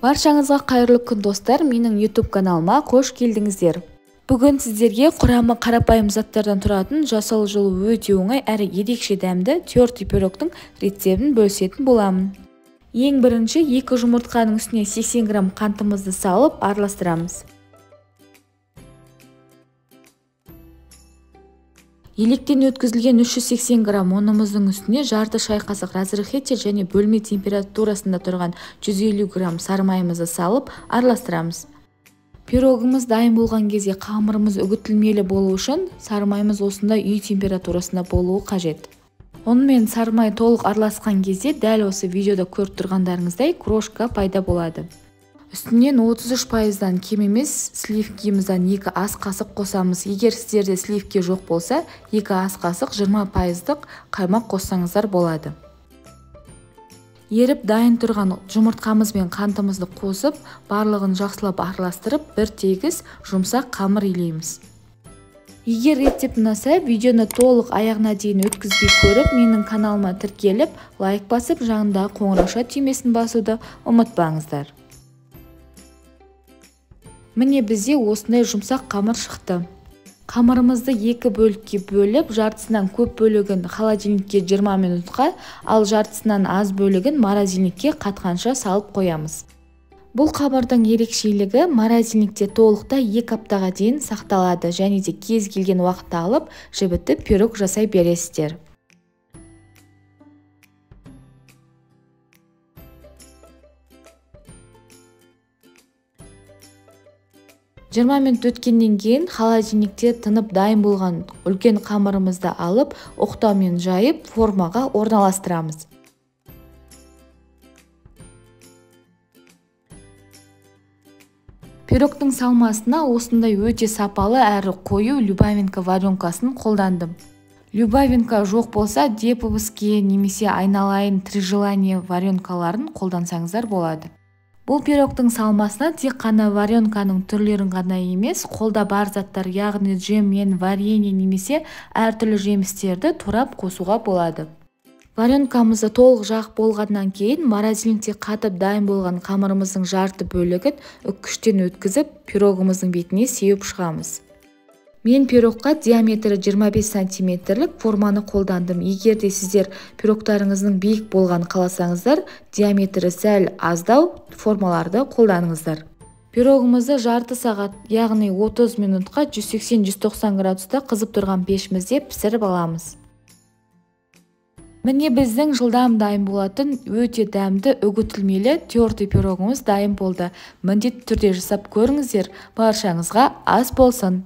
Баршаңызға қайырлы күн достар, менің YouTube каналыма қош келдіңіздер. Бүгін сіздерге құрамы қарапайым заттардан тұратын, жасалу жолы өте оңай әрі ерекше дәмді тёртый пирогтың рецептін бөлісетін боламын. Ең бірінші 2 жұмыртқаның үстіне 80 грамм қантымызды салып араластырамыз. Електен өткізілген 380 грамм ұнымыздың үстіне жарты шай қасық разрыхлитель және бөлме температурасында тұрған 150 грамм сары майымызды салып араластырамыз. Пирогымыз дайын болған кезде қамырымыз үгітілмелі болу үшін сары майымыз осындай үй температурасында болуы қажет. Ұн мен сары май толық араласқан кезде дәл осы видеода көріп тұрғандарыңыздай крошка пайда болады. Үстінен 33%-дан кем емес сливкимізден 2 ас қасық қосамыз. Егер сіздерде сливки жоқ болса, 2 ас қасық 20%-лық қаймақ қоссаңыздар болады. Еріп дайын тұрған жұмыртқамыз бен қантымызды қосып, барлығын жақсылап араластырып, бір тегіс жұмсақ қамыр илейміз. Егер рецепт ұнаса, видеоны толық аяғына дейін өткізбей көріп, менің каналыма тіркеліп, лайк басып, жанындағы қоңырауша түймесін басуды ұмытпаңыздар. Міне бізде осындай жұмсақ қамыр шықты. Қамырымызды екі бөлікке бөліп, жартысынан көп бөлігін холодильникке 20 минутқа, ал жартысынан аз бөлігін морозильникке қатқанша салып қоямыз. Бұл қамырдың ерекшелігі морозильникте толықтай 2 аптаға дейін сақталады және де кез келген уақытта алып, жібітіп пирог жасай бересіздер. 20 минут өткеннен кейін холодильникте тынып дайын болған үлкен қамырымызды алып, оқтаумен жайып, формаға орналастырамыз. Пирогтың салмасына осындай өте сапалы әрі қою Любавинка варенкасын қолдандым. Любавинка жоқ болса, деповский немесе айналайын три желания варенкаларын қолдансаңыздар болады. Бұл пирогтың салмасына тек қана варенканың түрлерін ғана емес, қолда бар заттар, яғни джем мен варенье немесе әртүрлі жемістерді турап қосуға болады. Варенкамызды толық жағып болғаннан кейін морозильникте қатып дайын болған қамырымыздың жарты бөлігін үккіштен өткізіп, пирогымыздың бетіне сеуіп шығамыз. Мен пирогқа диаметрі 25 сантиметрлік форманы қолдандым. Егер де сіздер пирогтарыңыздың биік болғанын қаласаңыздар, диаметрі сәл аздау формаларды қолданыңыздар. Пирогымызды жарты сағат, яғни 30 минутқа 180-190 градуста қызып тұрған пешімізде пісіріп аламыз. Міне біздің жылдам дайын болатын өте дәмді үгітілмелі тёртый пирогымыз дайын болды. Міндетті түрде жасап көріңіздер. Баршаңызға ас болсын.